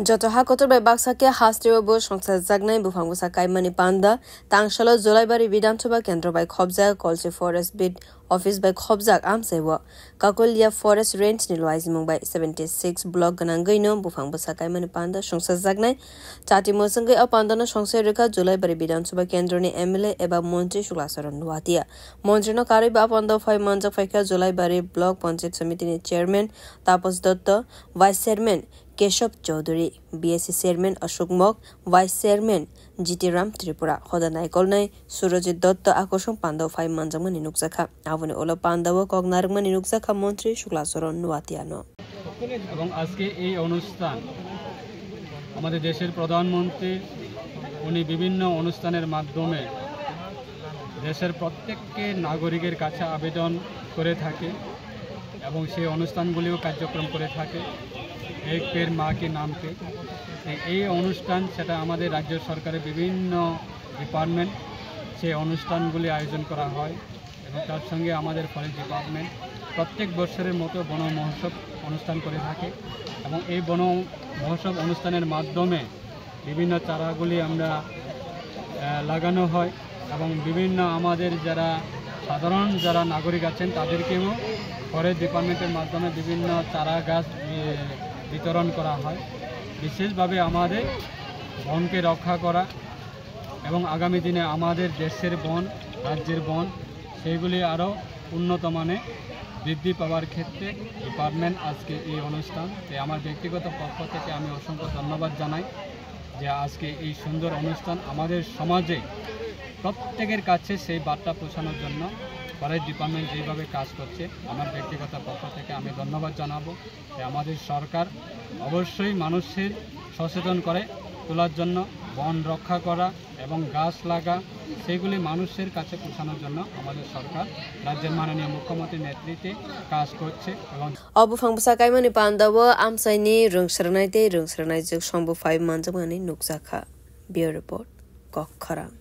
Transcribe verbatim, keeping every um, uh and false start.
Joto ha kotor bai baksa khe hasteo bo songsajaknai buphang bwsa kaimani panda tangsalo Jolaibari Bidhan Sabha Kendro bai khobjak Kolsi Forest Beat Office bai khobjak amsai o Kakolia Forest Range ni luaijimung bai seventy six block gwnangwi no buphang bwsa kaimani panda songsajaknai. Chati mwswngwi o panda no songsai rwkha Jolaibari Bidhan Sabha Kendro ni M L A eba Montri Sukla Saran Nuatia. Montri no karwi ba panda phai manjak phaikha Jolaibari Block Panchayat Samiti ni Chairman Tapos Dotto, Vice Chairman Keshob Chaudhary, B S C Chairman Ashok Mok, Vice Chairman G T Ram Tripura, hoda naikolnai Surajit Dotto akusung pandao phai manjakmani nukjakha. Aboni ulo pandao kok narwkmani nukjakha Montri Sukla Saran Nuatiano. এবং আজকে এই অনুষ্ঠান আমাদের দেশের প্রধানমন্ত্রী উনি বিভিন্ন অনুষ্ঠানের মাধ্যমে দেশের প্রত্যেককে নাগরিকের কাছে আবেদন করে থাকে এবং সেই অনুষ্ঠানগুলিও কার্যক্রম করে থাকে। এক পের মা কি নাম পে, এই অনুষ্ঠান সেটা আমাদের রাজ্য সরকারের বিভিন্ন ডিপার্টমেন্ট সেই অনুষ্ঠানগুলি আয়োজন করা হয় এবং তার সঙ্গে আমাদের ফরেস্ট ডিপার্টমেন্ট প্রত্যেক বছরের মতো বন মহোৎসব অনুষ্ঠান করে থাকে এবং এই বন মহোৎসব অনুষ্ঠানের মাধ্যমে বিভিন্ন চারাগুলি আমরা আহ, লাগানো হয় এবং বিভিন্ন আমাদের যারা সাধারণ যারা নাগরিক আছেন তাদেরকেও ফরেস্ট ডিপার্টমেন্টের মাধ্যমে বিভিন্ন চারা গাছ এ, বিতরণ করা হয়। বিশেষভাবে আমাদের বনকে রক্ষা করা এবং আগামী দিনে আমাদের দেশের বন, রাজ্যের বন, সেইগুলি আরও উন্নত মানে বৃদ্ধি পাওয়ার ক্ষেত্রে ডিপার্টমেন্ট আজকে এই অনুষ্ঠান। তাই আমার ব্যক্তিগত পক্ষ থেকে আমি অসংখ্য ধন্যবাদ জানাই যে আজকে এই সুন্দর অনুষ্ঠান আমাদের সমাজে প্রত্যেকের কাছে সেই বার্তা পৌঁছানোর জন্য ফরেস্ট ডিপার্টমেন্ট যেইভাবে কাজ করছে, আমার ব্যক্তিগত পক্ষ থেকে আমি ধন্যবাদ জানাবো। তাই আমাদের সরকার অবশ্যই মানুষের সচেতন করে তোলার জন্য, বন রক্ষা করা এবং গাছ লাগা, সেগুলি মানুষের কাছে পৌঁছানোর জন্য আমাদের সরকার রাজ্যের মাননীয় মুখ্যমন্ত্রীর নেতৃত্বে কাজ করছে এবং O buphang bwsa kaimani pandao amchaini rwngsrwnai tei rwngsrwnaijwk songbo phai manjakmani nukjakha. Bureau Report, Kokkhorang.